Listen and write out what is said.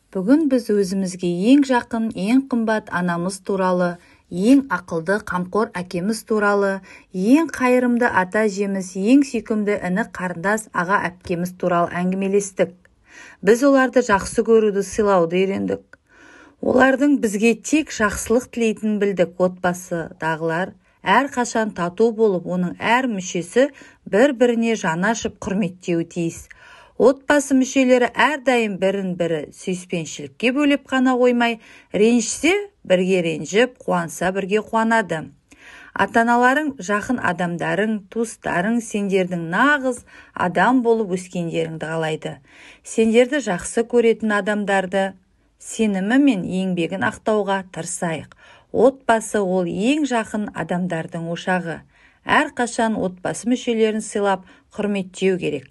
Бүгін біз өзімізге ең жақын, ең қымбат анамыз туралы, ең ақылды, қамқор әкеміз туралы, ең қайырымды ата-әжеміз, ең сүйкімді іні-қарындас, аға-әпкеміз туралы әңгімелестік. Біз оларды жақсы көруді, сыйлауды үйрендік. Олардың бізге тек жақсылық тілейтінін білдік. Отбасыдағылар әрқашан тату болып, оның әр мүшесі бір-біріне жаны ашып құрметтеуі тиіс. Отбасы мүшелері әрдайым бірін-бірі сүйіспеншілікке бөлеп қана қоймай, ренжісе бірге ренжіп, қуанса бірге қуанады. Ата-аналарың, жақын адамдарың, туыстарың сендердің нағыз адам болып өскендеріңді қалайды. Сендерді жақсы көретін адамдарды сенімі мен еңбегін ақтауға тырысайық. Отбасы ол ең жақын адамдардың ошағы. Әрқашан отбасы мүшелерін сыйлап, құрметтеу керек.